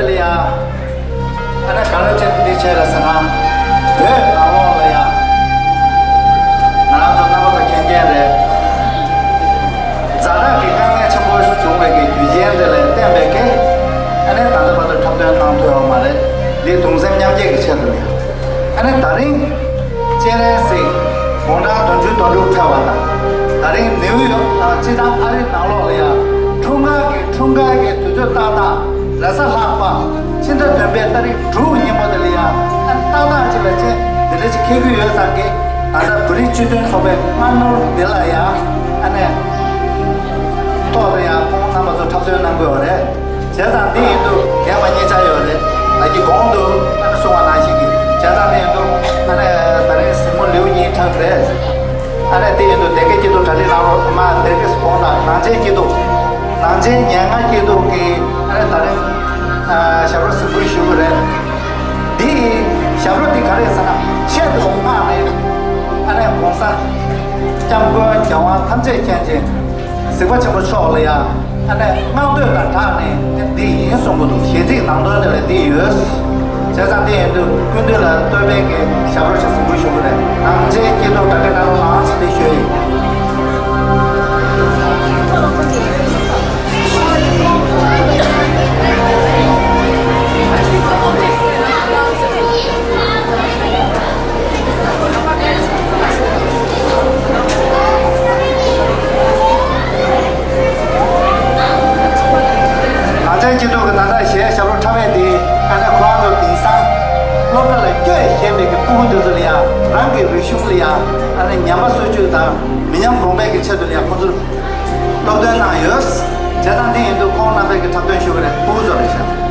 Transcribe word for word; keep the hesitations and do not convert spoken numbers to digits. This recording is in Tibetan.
ཡ། ཨ་ནི་ག་རེ་བྱས་འདི་བྱས་ལ་ཟེར་ན། བོད་ནང་ལོགས་ལ་ཡ། ང་རང་ཚོ་རྣམ་པ་ཚོ་མཁྱེན་མཁྱེན་རེད། ཛ་དྲག་གི་དཀའ་ངལ་ཆེན་པོ་ཞིག་བྱུང་བའི་གི་རྒྱུ་རྐྱེན་དེ་ལ་བརྟེན་པའི་གི། ཨ་ནི་ད་ལྟ་བར་དུ་འཁྲབ་སྟོན་གནང་ཐུབ་ཡོད་མ་རེད། འདི་གདུང་སེམས་མཉམ་སྐྱེད་ཀྱི་ཆེད་དུ་ལ་ཡ། ཨ་ནི་ད་རིང་སྤྱན་རས་གཟིགས་དགུང་གྲངས་བདུན་ཅུ་དོན་དྲུག་འཁྲབ་པ་དང་། ད་རིང་ནིའུ་ཡོག་དང་སྤྱིར་བཏང་ཨ་རིའི་ནང་ལོགས་ལ་ཡ་འཁྲུངས་སྐར་གྱི་འཁྲུངས་སྐར་གྱི་དུས་ཚོད་ཏག་ཏག་རེས་གཟའ་ལྷག་པ་ཕྱི་ཟླ་བདུན་པའི་ཏ་རིག་དྲུག་ཉིན་མོ་དེ་ལ་ཡ། ཨ་ནི་ཏག་ཏག་ཅིག་ལ་ཅེ་འདི་འདྲ་ཅིག་འཁེལ་གྱི་ཡོད་ཙང་གི། ད་ལྟ་བོད་རིགས་སྤྱི་མཐུན་ཚོགས་པའི་སྔ་སྣུར་འདི་ལ་ཡ། ཨ་ནི་ཐོག་ཏུ་ཡ་ཁོང་རྣམ་པ་ཚོ་འཁྲབ་སྟོན་གནང་དགོས་པ་རེད། བྱས་ཙང་འདི་ཡིན་དུས་རྒན་པ་གཉིས་ཆ་ཡོད་རེད། ད་ཀྱི་གོང་དུ་ཨ་ནི་གསུངས་པ་ནང་བཞིན་གྱི། བྱས་ཙང་འདི་ཡིན་དུས་ཨ་ནི་ད་རིང་གཟིགས་མོ་ལེའུ་གཉིས་འཁྲབ་རེད། ཨ་ནི་འདི་ཡིན་དུས་སྡེ་དགེ་སྐྱིད་སྡུག་གྲ་སྒྲིག་གནང་རོགས། མ་སྡེ་དགེ་གོང་དང་ནང་ཆེན་སྐྱིད་སྡུག་ནང་ཆེན་ཉེར་ལྔ་སྐྱིད་སྡུག་གི་ཨ་ནི་ད་རིང་ཨ་ཞབས་བྲོ་གཟིགས་འབུལ་ཞུ་གི་རེད། འདི་ཞབས་བྲོ་འདི་ག་རེ་ཟེར་ན་ཆེད་དུ་མངགས་ནས་ཨ་ནི་གོང་ས་སྐྱབས་མགོན་རྒྱལ་དབང་ཐམས་ཅད་མཁྱེན་ཅིང་གཟིགས་པ་ཆེན་པོ་མཆོག་ལ་ཡང་ཨ་ནི་མངགས་བསྟོད་དང་སྦྲགས་ནས་འདི་ཡིན་གསུང་གི་འདུག་གཞས་ཚིག་ནང་དོན་དེ་ལ་འདི་ཡོད། བྱས་ཙང་འདི་ཡིན་དུས་སྐུ་མདུན་ལ་བསྟོད་པའི་གི་ཞབས་བྲོ་ཞིག་གཟིགས་འབུལ་ཞུ་གི་རེད། ནང་ཆེན་སྐྱིད་སྡུག་གྲ་སྒྲིག་གནང་རོགས་གནང་ཞེས་ཞུ་ཡི། ནང་ཆེན་སྐྱིད་སྡུག་གི་ད་ལྟ་གཞས་ཞབས་བྲོ་འཁྲབ་པའི་དེ་ཨ་ནི་ཁོ་རང་ཚོ་དེང་སང་སློབ་གྲྭ་ལ་སྐྱོད་བཞིན་པའི་གི་ཕྲུ་གུ་འདི་ཚོ་ལ་ཡང་རང་གི་རིག་གཞུང་ལ་ཡང་ཨ་ནི་ཉམས་པ་སོར་ཆུད་དང་མི་ཉམས་གོང་འཕེལ་གྱི་ཆེད་དུ་ལ་ཡང་ཁོ་ཚོར་སློབ་སྟོན་གནང་ཡོད། བྱས་ཙང་འདི་ཡིན་དུས་ཁོང་རྣམ་པས་ཀྱི་འཁྲབ་སྟོན་ཞུ་གི་རེད། ཕྲུ་གུ་ཚོ་རེད་ཤག